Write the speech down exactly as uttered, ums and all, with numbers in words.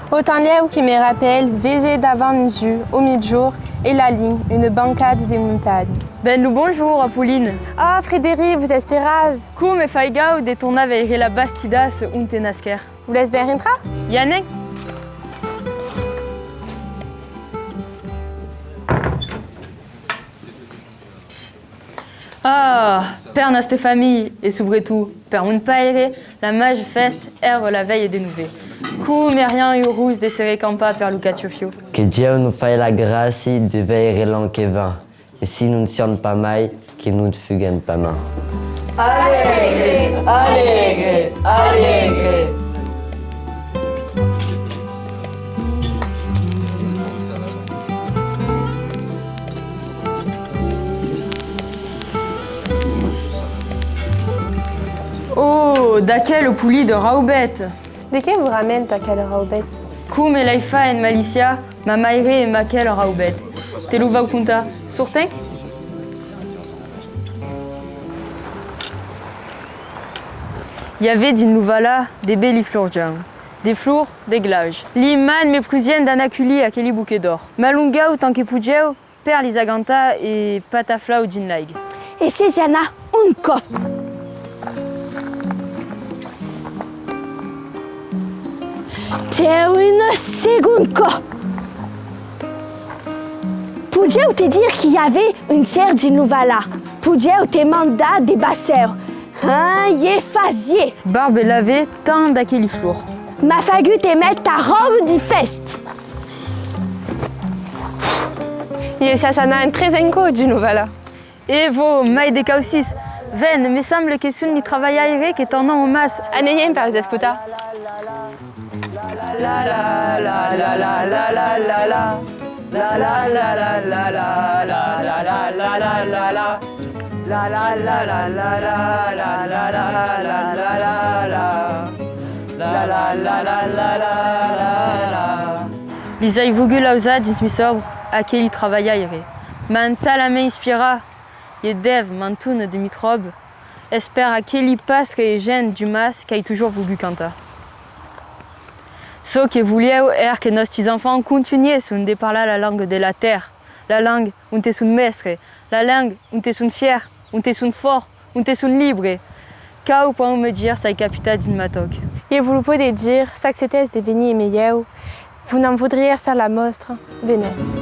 Autant lèu que me rapèl, vese davant meus ulhs, au miègjorn, e la linha, una bancada de montanha. Ben lo bonjorn, Apolline! Ah, Frederic, vos esperave! Coma e fai gaug de tornar veire la bastidassa onte nasquèr. Volètz ben rintrar? I anem! Ah, per nòstra familha e, subretot, per mon paire, la màger fèsta èra la velha de novembre. Coma èriam urós de se recampar per lo Cachofiu. Que Dieu nos fai la gràcia de veire l'an que ven, e si non siam pas mai, que non fuguem pas mai. Alegre, alegre, alegre. Oh, d'aquela polida raubeta! De qué vos ramenta aquela raubeta? Coma l'ai fach en Malícia, ma maire e m'aquela raubeta. Te lo vau contar. Sortem? I avè dins lo valat de bèli florjans, de flors de glaç. Li mans me prusián d'anar culhir aqueli boquets d'òr. M'alongau tant que podieu per lis agantar e pataflau dins l'aiga. E se i anatz un còp. Per un segond còp. Podieu te dire qu'i avè un cèrv dins lo valat. Podieu te mandar de bacèus. Ah, e fasiá! Barbe l'avè tant d'aqueli flors. M'a fagut te mètre ta ròba de fèsta. E se s'anam tres en còr dins lo valat. E vos, mai de caucis! Ven, me sembla que son li trabalhaires que tornan au mas. Anem per les escotar. Lis ai vogut lausar dins mis òbras, aqueli trabalhaires. M'an talament inspirat! E dètz m'an tornat de mi tròba, es per aqueli pastres e gents du mas qu'ai totjorn vogut cantar. Çò que volieu èra que nòstis enfants contunhèsson de parlar la lenga de la tèrra, la lenga onte son mèstres, la lenga onte son fièrs, onte son fòrts, onte son libres. Quau pòu me dire s'ai capitat dins ma tòca. E vos lo pòde dire, s'acceptètz de venir emé ieu, vos n'an voudriatz far la mòstra, venètz.